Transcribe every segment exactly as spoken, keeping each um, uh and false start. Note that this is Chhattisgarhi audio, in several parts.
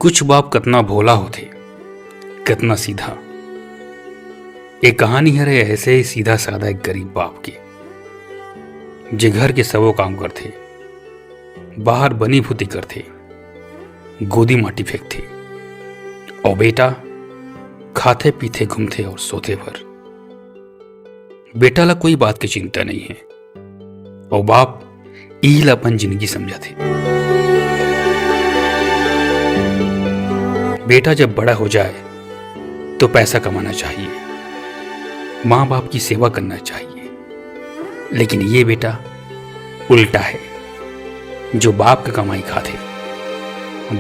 कुछ बाप कतना भोला होथे, कतना सीधा। ए कहानी हरे ऐसे ही सीधा साधा एक गरीब बाप के, जे घर के सबो काम करथे, बाहर बनी भूती करथे, गोदी माटी फेंकथे, अउ बेटा खाथे पीथे घूमथे अउ सोथे भर। बेटा ला कोई बात के चिंता नहीं है। अउ बाप इही ला अपन जिंदगी समझथे। बेटा जब बड़ा हो जाए तो पैसा कमाना चाहिए, माँ बाप की सेवा करना चाहिए, लेकिन ये बेटा उल्टा है, जो बाप के कमाई खाथे,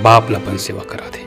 बाप ला अपन सेवा कराथे।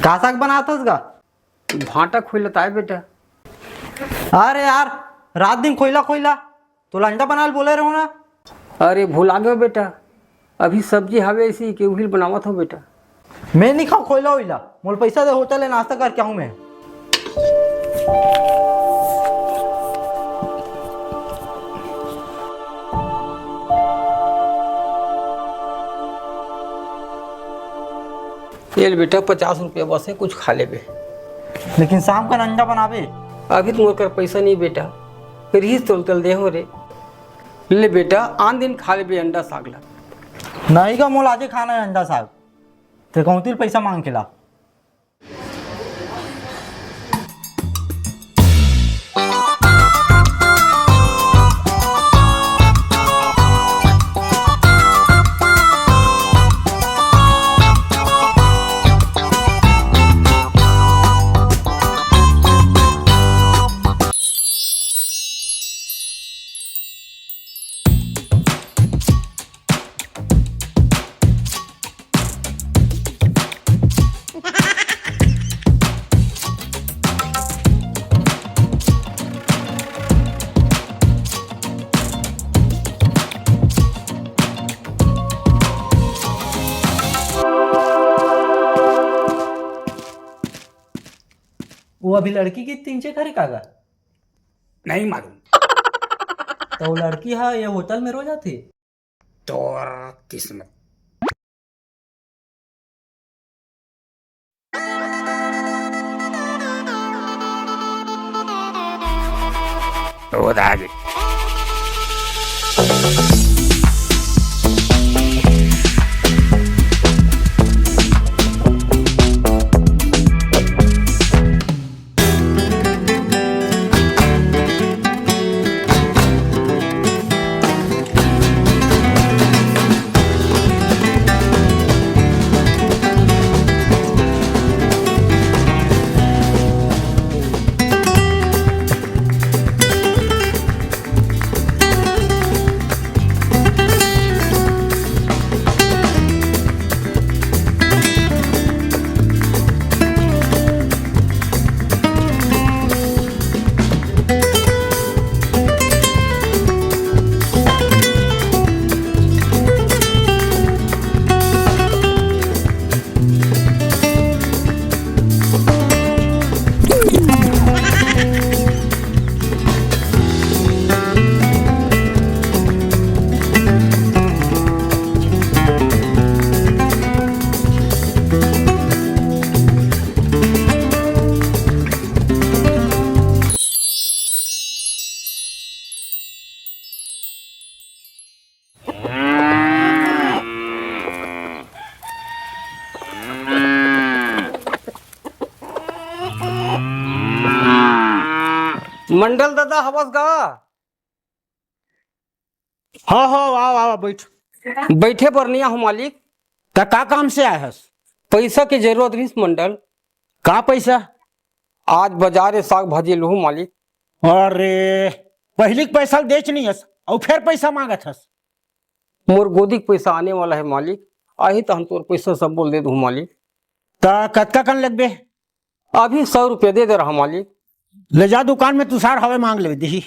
का साग बनात हस गा? भांटा खोइला ताय बेटा। अरे यार, रात दिन खोइला खोइला, तोला अंडा बनाल बोले रहो ना। अरे भुला गयो बेटा, अभी सब्जी हावे इसी के उहिल बनावत हो बेटा। मैं नहीं खाओ खोइला ओइला, मोल पैसा दे, होटल ले नाश्ता करके आऊँ मैं। ये ले बेटा, पचास रुपया बस है, कुछ खा लेबे। लेकिन शाम का अंडा बनाबे। अभी तो मोर कर पैसा नहीं बेटा, फिर ही तोल तल दे हो रे। ले बेटा, आन दिन खा लेबे अंडा साग ला। नहीं का मोला आजे खाना है अंडा साग, ते कहूँ तिर पैसा मांग के ला। वो अभी लड़की के तीन छे खरे कागा? नहीं मालूम। तो वो लड़की हा ये होटल में रोज आथे? तोर किस्मत। वो तो आ गई। मंडल दादा, हवस गा? हाँ, हाँ, आव, आव, बैठ। बैठे बर नइ आहूं मालिक। त का काम से आए हस? पइसा के जरूरत रहिस मंडल। का पइसा? आज बजार ले साग भाजी लुहूं मालिक। अरे, पहिली के पइसा ल देच नइ हस, अउ फेर पइसा मांगत हस? मोर गोदी के पइसा आने वाला हे मालिक, आही तहन तोर पइसा सब ल दे दूं मालिक। त कतका कन लगबे? अभी सौ रुपया दे दे रहा मालिक। ले जा दुकान में तुसार हवे मांग लेवे दिही।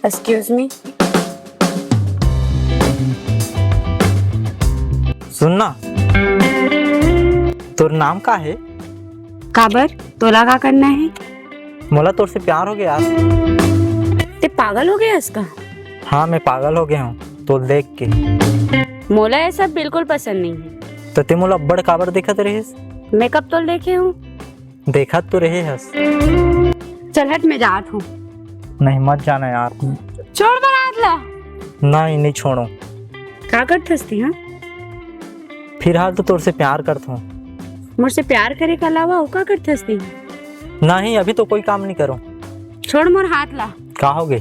Excuse me। सुन ना, तोर नाम का हे? काबर? तोला का करना हे? मोला तोर से प्यार हो गया। ते पागल हो गया हस का? हाँ, मैं पागल हो गया हूँ तो देख के। मोला ये सब बिल्कुल पसंद नहीं है। तो ते मोला अब्बड़ काबर देखत रहिस? मैं कब तोल देखे हूँ? देखत तो रहे हस। चल हट, मैं जात हूँ। नहीं, मत जाना यार। छोड़ मोर हाथ ला। नहीं, नहीं छोड़ो। का करत हस ती, हाँ? फिलहाल तो तोर से प्यार करत हूँ। मोर से प्यार करे के अलावा अउ का करत हस ती? नहीं, अभी तो कोई काम नहीं करो। छोड़ मोर हाथ ला। का हो गे?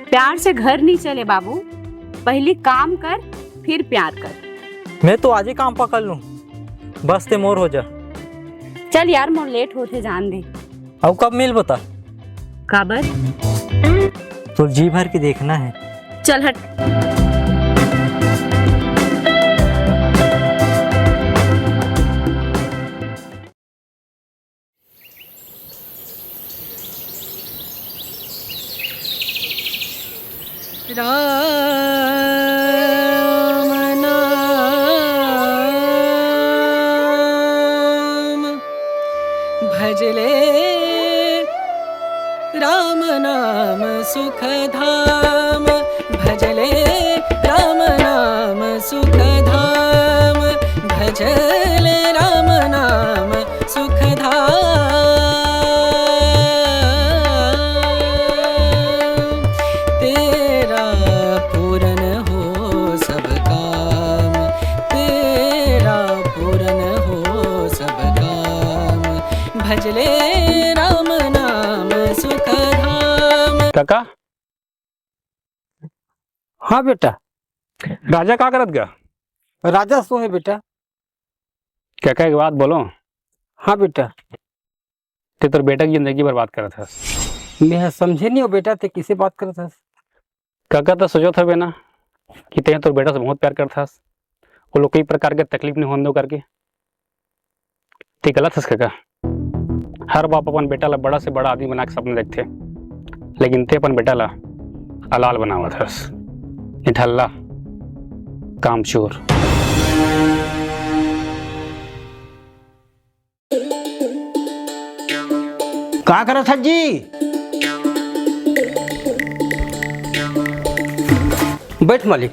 प्यार से घर नहीं चले बाबू, पहली काम कर, फिर प्यार कर। मैं तो आज ही काम पकड़ लूँ, बस ते मोर हो जा। चल यार, मोर लेट होथे, जान दे। अउ कब मिल बता? काबर? तो जी भर के देखना है। चल हट। राम नाम भजले, राम नाम सुख धाम भजले, राम नाम सुख धाम भजले, राम नाम सुख धाम। तेरा पूरन हो सब काम, तेरा पूरन हो सब काम, भजले राम नाम सुख धाम। काका। हाँ बेटा। राजा का करत गा? राजा सो हे बेटा। काका, एक बात बोलो। हाँ बेटा। ते तोर बेटा के जिंदगी बर्बाद करत हस। मैं समझे नहीं हो बेटा, ते किसे बात करत हस? काका, तो सोचत हवे ना कि ते तोर बेटा से बहुत प्यार करत हस, वो लोग कई प्रकार के तकलीफ नहीं होने दो करके। ते गलत हस काका। हर बाप अपन बेटा ला बड़ा से बड़ा आदमी बना के सपना देखथे, लेकिन ते अपन बेटा ला अलाल बनावत हस। निठल्ला, कामचोर। का करत हस जी? बैठ मालिक।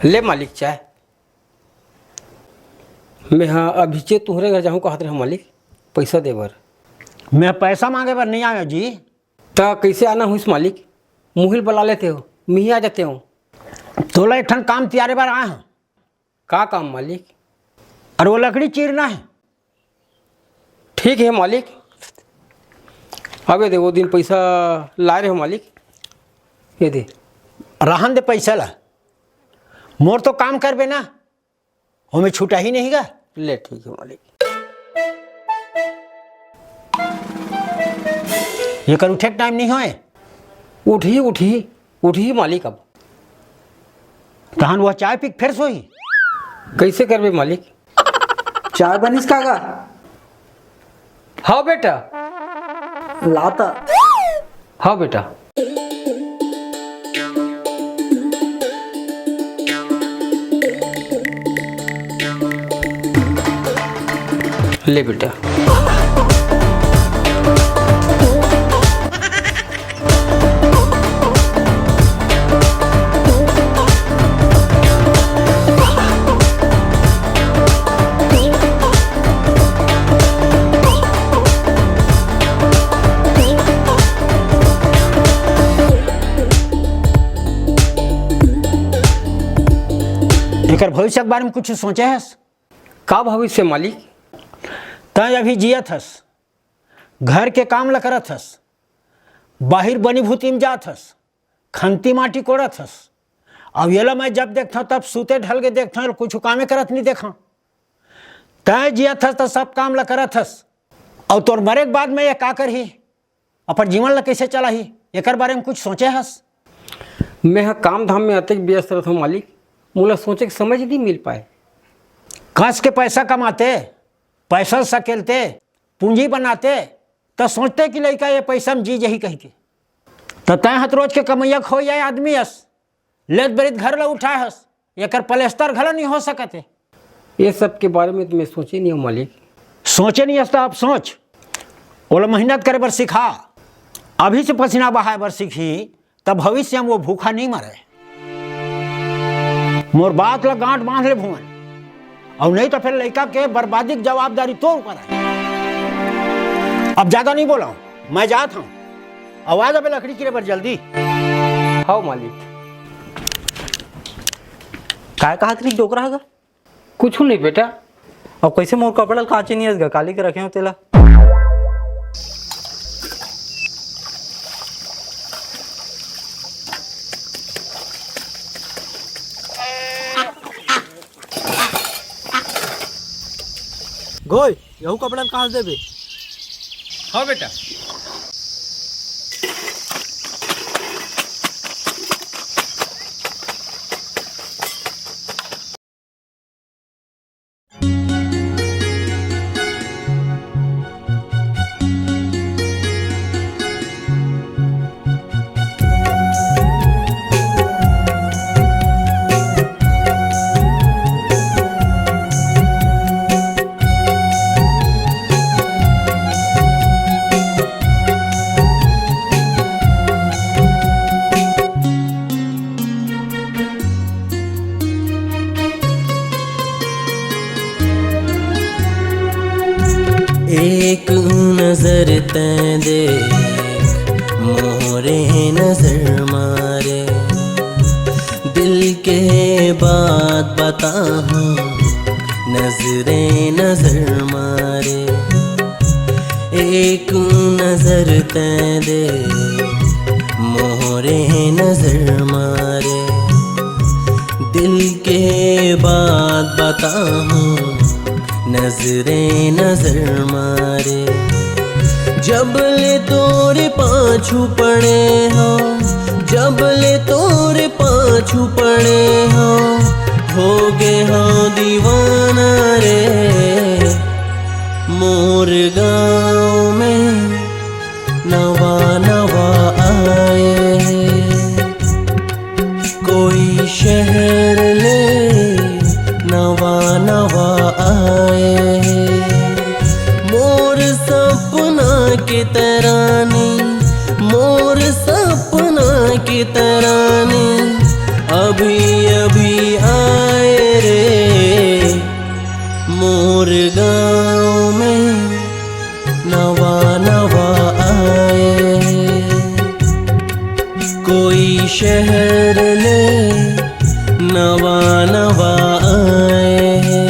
ले मालिक चाय। मैं हा अभिचे तुहरे घर जाहूँ कहत रहे मालिक, पैसा दे बर। मैं पैसा मांगे बर नहीं आया जी। त कइसे आना होइस मालिक? मुहिल बला लेते हो, मिही आ जाते हो। तोला एक ठन काम तियारे बर आए हंव। का काम मालिक? अरे वो लकड़ी चीरना है। ठीक है मालिक। अबे दे, वो दिन पैसा लाए रहे हो मालिक, ये दे। रहन दे पैसा ला, मोर तो काम करबे ना, ओमे छूटा ही नहीं गा। ले ठीक है मालिक। एकर उठे के टाइम नहीं होए। उठही, उठही, उठही मालिक अब। तहन वह चाय पी के फेर सोही। कैसे करबे मालिक? चाय बनिस का गा? हाँ बेटा। लाता। हाँ बेटा। ले बेटा। एकर भविष्य के बारे में कुछ सोचे हस? का भविष्य मालिक? तैं अभी जियत हस, घर के काम ल करत हस, बाहिर बनी भूती में जात हस, खंती माटी कोड़त हस। अब येला मैं जब देखथंव तब सूते ढल के देखथंव, कुछ कामे करत नहीं देखंव। तैं जियत हस त सब काम ल करत हस, अउ तोर मरे के बाद में ये का करही, अपन जीवन ल कैसे चलाही, एकर बारे में कुछ सोचे हस? मैं ह काम धाम में अतेक व्यस्त रहथंव मालिक, मोला सोचे के समय नहीं मिल पाए। कस के पैसा कमाते, पैसा सकेलते, पूंजी बनाते, त सोचते कि लइका ये पैसा में जी जही कहिके। त तैं ह त रोज के कमैया खोइया आदमी अस, लेत बरित घर ल उठाए हस, एकर पलेस्तर घलो नहीं हो सकत हे। ये सब के बारे में तो मैं सोचे नहीं हूँ मालिक। सोचे नहीं हस त अब सोच, ओला मेहनत करे बर सिखा। अभी से पसीना बहाए बर सीखही, त भविष्य में वो भूखा नहीं मरे। मोर बात ला गांठ बांध ले भुवन, अउ नहीं तो फिर लइका के बर्बादी के जवाबदारी तोर ऊपर है। अब ज्यादा नहीं बोला, मैं जात हूँ। आवाज अबे लकड़ी चिरे बर जल्दी। हाव मालिक। काय कहत रही डोकरा ह गा? कुछ नहीं बेटा। अब कैसे मोर कपड़ा ल कांचे नहीं हस गा, काली के रखे हो तेला। गोय, यहू कपड़ा ल कांच देबे। हाँ बेटा। एक नजर तैं देख, मोरे नजर मारे, दिल के बात बताहूँ, नजरे नजर मारे। एक नजर तैं देख, मोरे नजर मारे, दिल के बात बताहूँ, नजरे नजर मारे। जब ले तोरे पाछू पड़े हँव, जब ले तोरे पाछू पड़े हँव, हो गे हँव दीवाना रे। मोर गाँव में नवा नवा आए हे, कोई शहर ले नवा नवा आए हे। मोर सपना के तरानी, मोर सपना के तरानी, अभी अभी आए रे। मोर गाँव में नवा नवा आए हे, कोई शहर ले नवा नवा आए हे।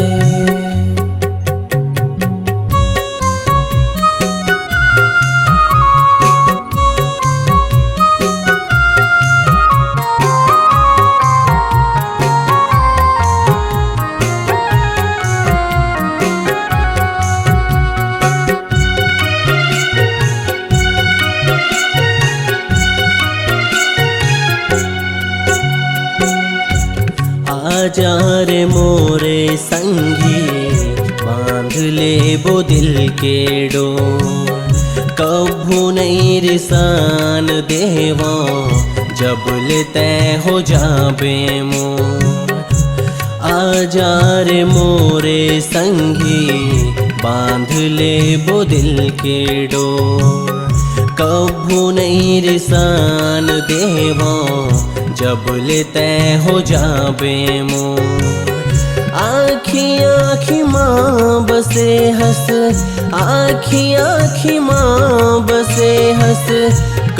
जा रे मोरे संगी, बांध लेबो दिल के डोर। कभू नइ रिसान देवं, जब ले तैं हो जाबे मोर। आ जा रे मोरे संगी, बांध लेबो दिल के डोर। कभू नइ रिसान देवं, जब ले तैं हो जाबे मोर। आँखी आँखी मा बसे हस, आँखी आँखी मा बसे हस,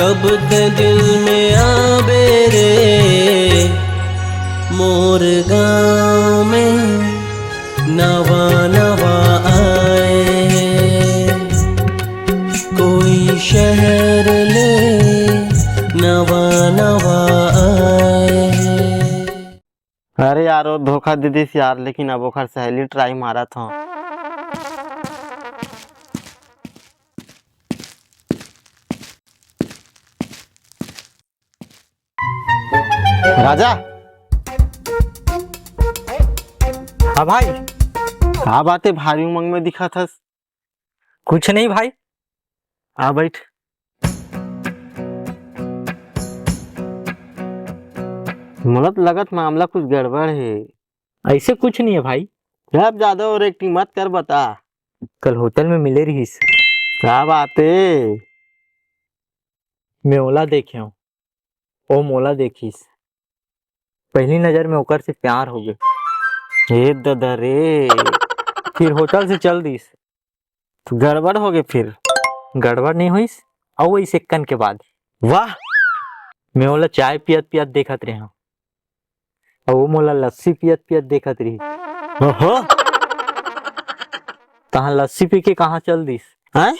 कब तैं दिल में आबे रे। मोर गाँव में नवा नवा आए हे, कोई शहर ले नवा नवा आए हे। अरे यार, वो धोखा दे दिस यार, लेकिन अब ओखर सहेली try मारत हव। राजा। हाँ भाई। का बात हे, भारी उमंग में दिखत हस? कुछ नहीं भाई, आ बैठ। मोला तो लगत मामला कुछ गड़बड़ हे। ऐसे कुछ नहीं है भाई। अब ज्यादा ओवर एक्टिंग मत कर, बता। कल होटल में मिले रहिस। का बात हे? मैं ओला देखे हूँ, ओ मोला देखिस। पहली नजर में ओकर से प्यार हो गए। हे ददा रे। फिर होटल से चल दिस। तो गड़बड़ हो गए फिर। गड़बड़ नहीं होइस, अउ वही सेकंड के बाद। वाह। मैं ओला चाय पियत पियत देखत रहे हूँ, अउ वो मोला लस्सी पियत पियत देखत रही। ओहो। तहाँ लस्सी पी के कहाँ चल दिस? हैं?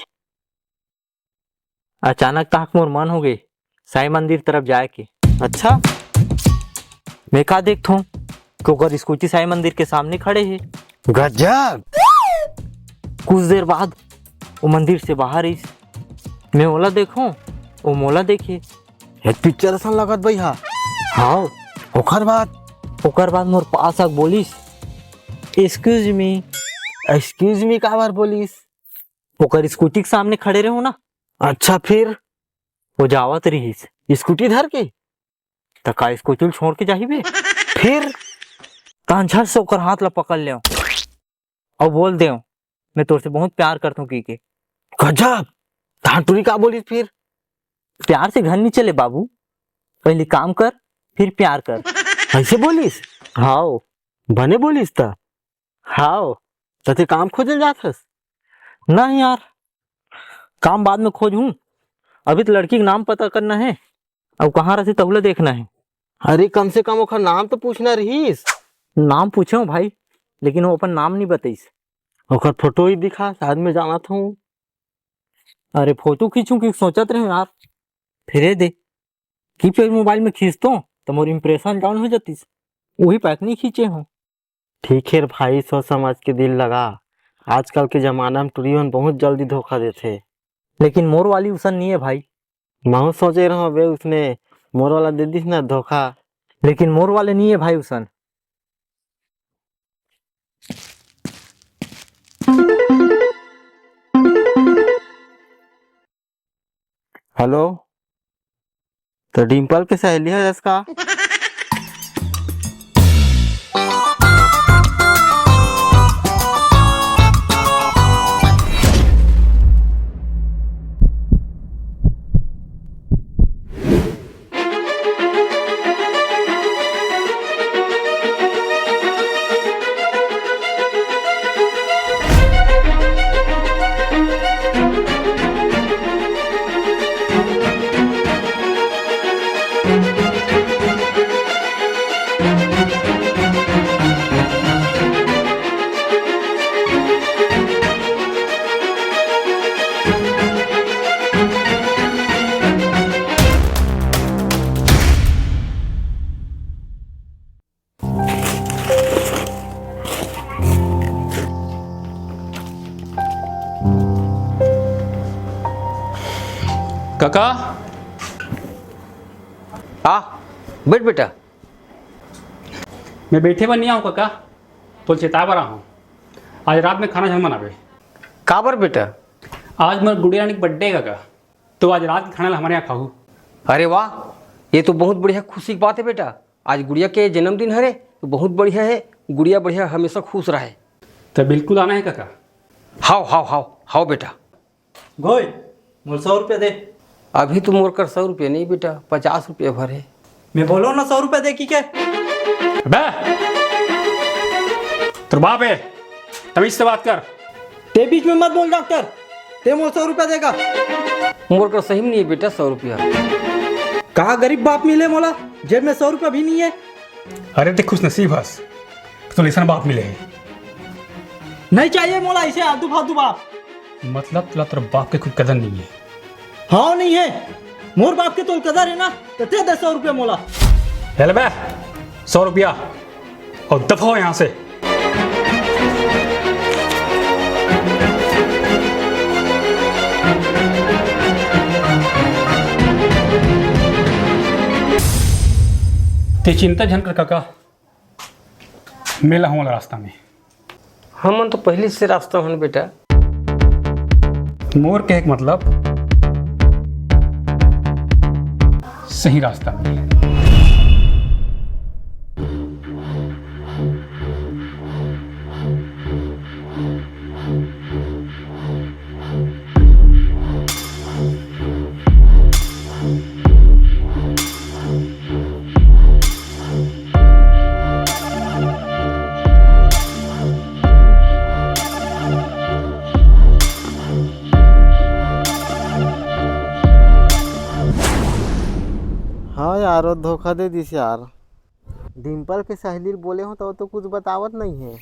अचानक तहक मोर मन हो गे साई मंदिर तरफ जाए के। अच्छा। मैं का देखथों कि ओकर स्कूटी साई मंदिर के सामने खड़े हे। गजब। कुछ देर बाद वो मंदिर से बाहर आइस। मैं ओला देखों, वो मोला देखे। हे पिक्चर असन लगत भैया। हाँ। ओकर बाद? ओकर बाद मोर पास आके बोलिस, "Excuse me।" Excuse me काबर बोलिस? ओकर स्कूटी के सामने खड़े रहे हो ना। अच्छा, फिर? वो जावत रहिस। स्कूटी धर के? त का स्कूटी ल छोड़ के जाही बे? फिर? तहन झट से ओकर हाथ ला पकड़ लेव अउ बोल देव, "मैं तोर से बहुत प्यार करथों," की के। गजब। तहन टूरी का बोलिस फिर? "प्यार से घर नहीं चले बाबू, पहले काम कर, फिर प्यार कर।" ऐसे बोलिस? हाव। बने बोलिस त? हाव। त ते काम खोजे ल जात हस? नहीं यार, काम बाद में खोजहूँ, अभी तो लड़की के नाम पता करना हे, अउ कहाँ रहथे तहू ला देखना हे। अरे, कम से कम ओखर नाम तो पूछना रहिस। नाम पूछे हूँ भाई, लेकिन वो अपन नाम नहीं बताइस। ओखर फोटो ही दिखा, शायद मैं जानत हूँ। अरे, फोटो खींचूं कि सोचत रहे यार, फिरे दे। कि फिर मोबाइल में खींचतो त मोर impression down हो जातिस, वही पाय नहीं खींचे हूँ। ठीक हे रे भाई, सोच समझ के दिल लगा। आजकल के जमाना में टुरी मन बहुत जल्दी धोखा देथे। लेकिन मोर वाली उसन नहीं है भाई। महूँ सोचे रहो बे, उसने मोर वाला दे दिस ना धोखा। लेकिन मोर वाले नहीं है भाई उसन। हेलो, तो डिम्पल के सहेली हस का? काका, आ, बैठ बेटा। मैं बैठे बर नइ आंव कका, तोला चेताय बर आंव। आज रात में खाना झन बनाबे। काबर बेटा? आज मोर गुड़िया रानी के birthday हे कका, तो आज रात के खाना ला हमर इहां खाहू। अरे वाह, ये तो बहुत बढ़िया खुशी की बात हे बेटा। आज गुड़िया के जन्मदिन हरे, तो बहुत बढ़िया हे। गुड़िया बढ़िया हमेशा खुश रहे। त बिल्कुल आना हे कका। हाव, हाव, हाव, हाव बेटा। गोय, मोला सौ रुपया दे। अभी तो मोर कर सौ रुपया नइ बेटा, पचास रुपया भर हे। मैं बोलों ना सौ रुपया दे कहिके। अबे! तोर बाप हे, तमीज से बात कर। तें बीच में मत बोल डॉक्टर, तें मोला सौ रुपया देगा। मोर कर सही में नइ हे बेटा सौ रुपया। कहां गरीब बाप मिले मोला, जेब में सौ रुपया भी नइ हे। अरे तें खुशनसीब हस, तोला अइसन बाप मिले हे। नइ चाहिए मोला अइसे आलतू फालतू बाप। मतलब तोला तोर बाप के खुद कदर नइ हे? हाव नइ हे, मोर बाप के तोला कदर हे ना, त तें दे सौ रुपया मोला। ले ले बे, सौ रुपया, अउ दफा हो यहां से। तें चिंता झन कर कका, मैं ला हंव रास्ता में। हमन तो पहिली से रास्ता हन बेटा। मोर कहे के मतलब सही रास्ता में। हाँ यार, वो धोखा दे दिस यार। डिम्पल के सहेली ल बोले हों त वो तो कुछ बतावत नइ हे।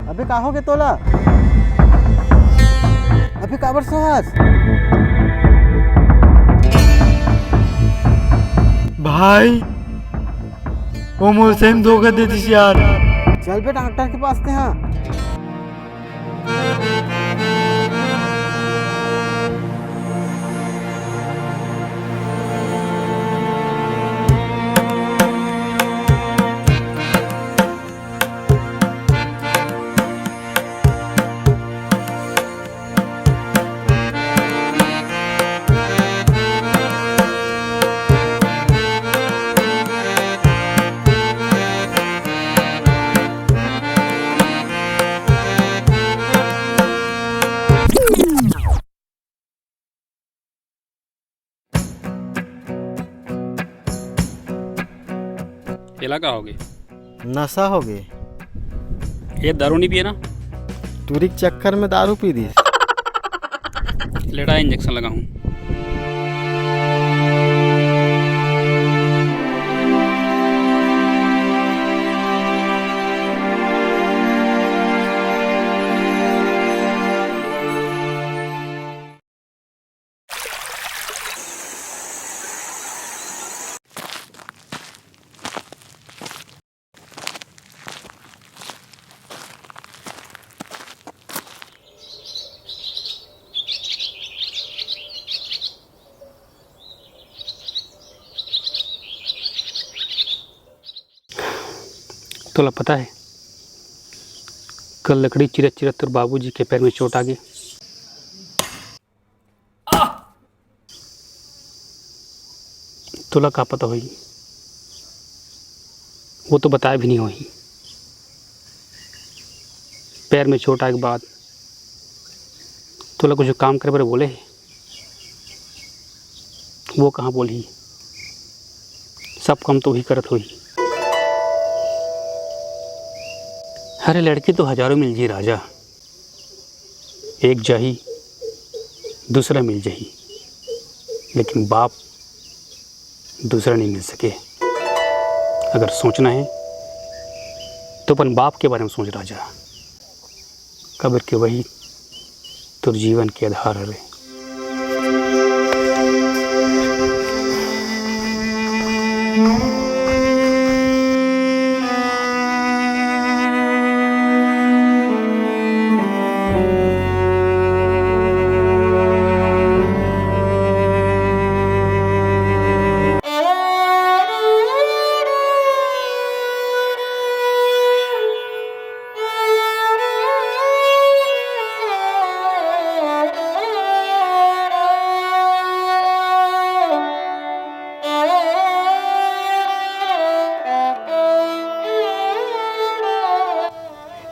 अबे का होगे तोला? अबे काबर सोहस? भाई, वो मोर सही में धोखा दे दिस यार। चल बे डॉक्टर के पास तें हा। एला का होगे? नशा होगे। ये दारू नइ पिए ना? टूरी के चक्कर में दारू पी दिस। लेटा इंजेक्शन लगाहूँ। तोला पता हे, कल लकड़ी चिरत चिरत तोर बाबूजी के पैर में चोट आ गे। तोला का पता होही, वो तो बताए भी नइ होही। पैर में चोट आए के बाद तोला कुछ काम करे बर बोले हे, वो कहाँ बोलही? सब काम तो वही करत होही। अरे लड़की तो हजारों मिल जी राजा, एक जाही, दूसरा मिल जाही, लेकिन बाप दूसरा नइ मिल सके। अगर सोचना हे, तो अपन बाप के बारे में सोच राजा, काबर के वही तोर जीवन के आधार हरे।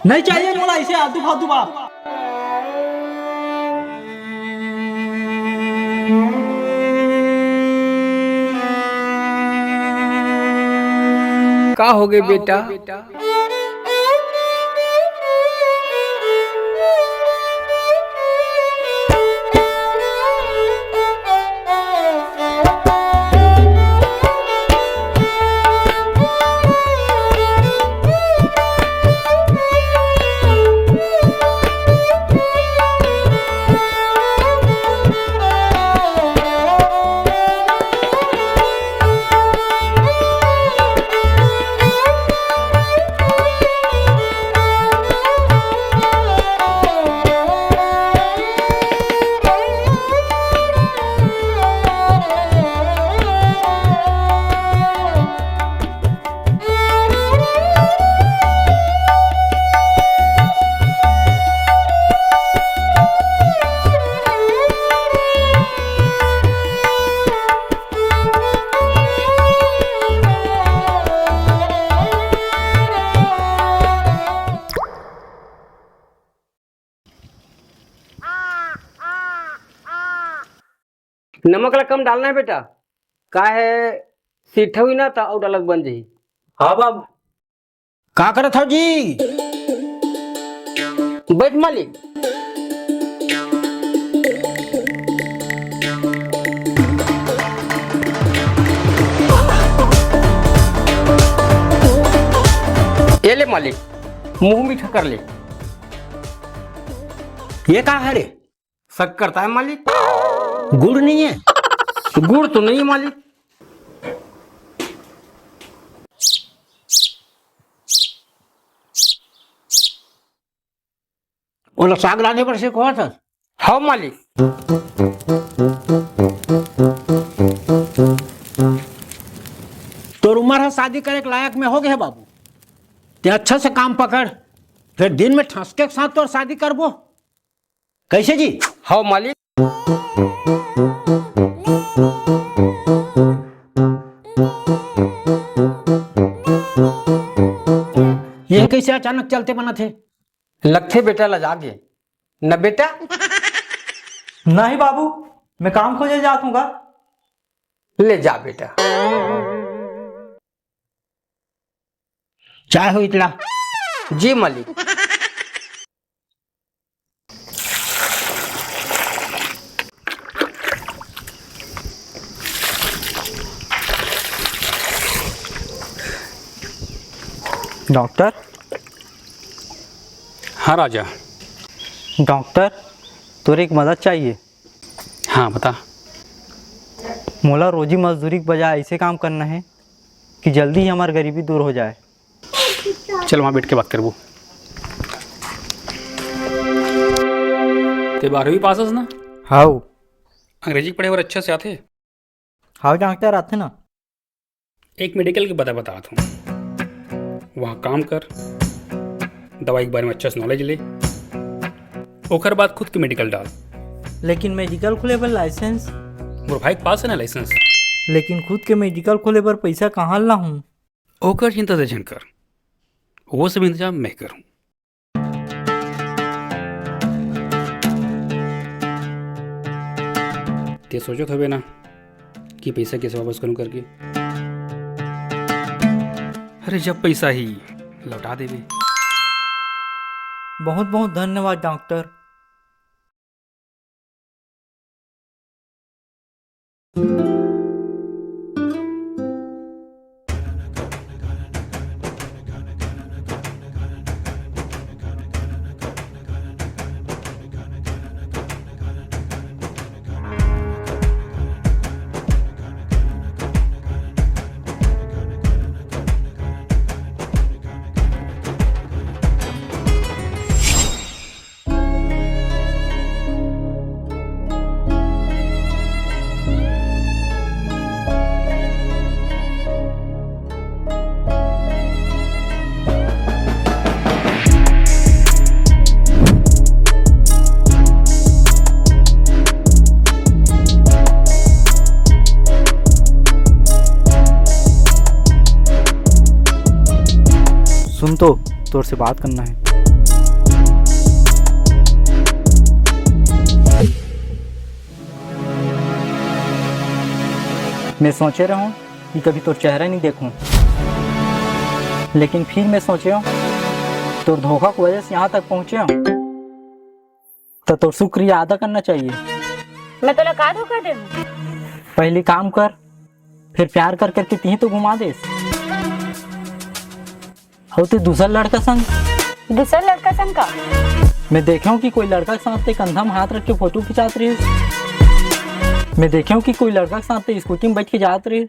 नहीं चाहिए मोला ऐसे आलतू फालतू बात। का हो गए बेटा? नमक ला कम डालना है बेटा, का है सीठा हुई ना त अउ डालक बन जाही। हाँ बाबू। का करत हव जी? बैठ मालिक। ये ले मालिक, मुंह मीठा कर ले। ये का हरे? शक्कर ताय मालिक। गुड़ नहीं है? गुड़ तो नहीं है मालिक। ओला साग रांधे बर से कहत हस? हाँ मालिक। तोर उम्र ह शादी करे के लायक में हो गए हे बाबू, ते अच्छा से काम पकड़, फिर दिन में ठसके के साथ तोर शादी करबो। कैसे जी? हाँ मालिक। ये कैसे अचानक चलते बनत हे? लगथे बेटा लजा गे न बेटा। नहीं बाबू, मैं काम खोजे जात हूँ गा। ले जा बेटा। चाय हो इतला। जी मालिक। डॉक्टर। हाँ राजा। डॉक्टर, तोर एक मदद चाहिए। हाँ बता। मोला रोजी मजदूरी के बजाय ऐसे काम करना है कि जल्दी ही हमार गरीबी दूर हो जाए। चल वहाँ बैठ के बात करबो। ते बारहवीं पास हस ना? हाउ। अंग्रेजी के पढ़े बर अच्छा से आथे? हाउ डॉक्टर, आथे ना। एक मेडिकल के पता बतात हूँ, वहाँ काम कर, दवाई के बारे में अच्छा से नॉलेज ले, ओकर बाद खुद के मेडिकल डाल। लेकिन मेडिकल खोले बर लाइसेंस? मोर भाई के पास है ना लाइसेंस। लेकिन खुद के मेडिकल खोले बर पैसा कहाँ लाहूँ? ओकर चिंता ते झन कर, वो सब इंतजाम मैं करूँ। ते सोचत हवे ना कि पैसा कैसे वापस करूँ करके? अरे जब पैसा ही लौटा देबे। बहुत बहुत धन्यवाद डॉक्टर। सुन तो, तोर से बात करना है। मैं सोचे रहूं कि कभी तोर चेहरा नहीं देखूं, लेकिन फिर मैं सोचे हूं, तोर धोखा की वजह से यहां तक पहुंचे हूं, तो तोर शुक्रिया अदा करना चाहिए। मैं तोला का धोखा दे? पहले काम कर, फिर प्यार कर करके तिही तो घुमा देस। अउ ते दूसर लड़का संग? दूसर लड़का संग का? मैं देखे हूं कि कोई लड़का के साथ ते कंधा में हाथ रख के फोटो खिंचात रहिस। मैं देखे हूं कि कोई लड़का के साथ ते स्कूटी में बैठ के जात रहिस।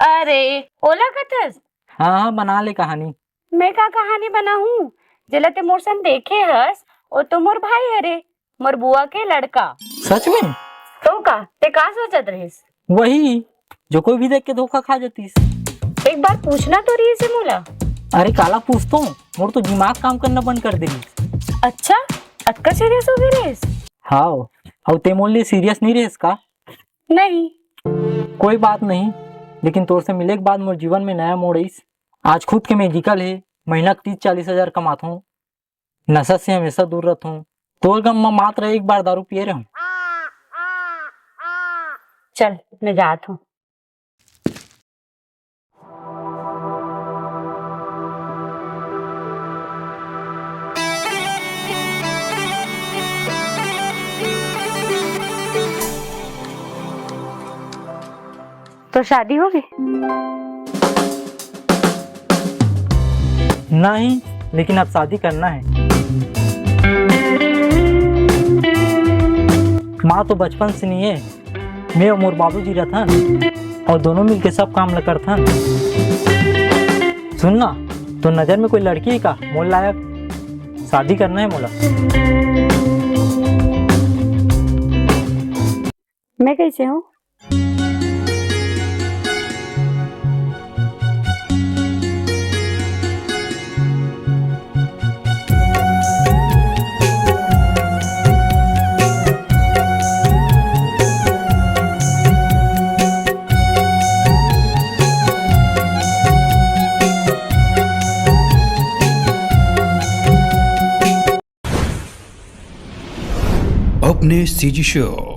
अरे, ओला कथस? हां, हां, बना ले कहानी। मैं का कहानी बनाहूं? जेला ते मोर संग देखे हस, ओ तो मोर भाई हरे, मोर बुआ के लड़का। सच में? तो का, ते का सोचत रहिस? वही, जो कोई भी देख के धोखा खा जातीस। एक बार पूछना तो रहिस हे मोला। अरे काला पूछतो, मोर तो दिमाग काम करना बंद कर दे रहिस। अच्छा, अतका सीरियस हो गे रहिस? हाव, अउ ते मोर लिए सीरियस नहीं रहिस का? नहीं। कोई बात नहीं, लेकिन तोर से मिले के बाद मोर जीवन में नया मोड़ आइस। आज खुद के मेडिकल हे, महीना तीस चालीस हजार कमाथों, नशा से हमेशा दूर रहथों। तोर गम म मात्र एक बार दारू पिए रहूं। चल, मैं जात हूं। तो शादी होगे? नहीं, लेकिन अब शादी करना है। माँ तो बचपन से नहीं है, मैं और मोर बाबूजी रहथन और दोनों मिलके सब काम ला करथन। सुन ना, तो नजर में कोई लड़की है का मोर लायक? शादी करना है मोला। मैं कैसे हूँ? अपने सीजी शो।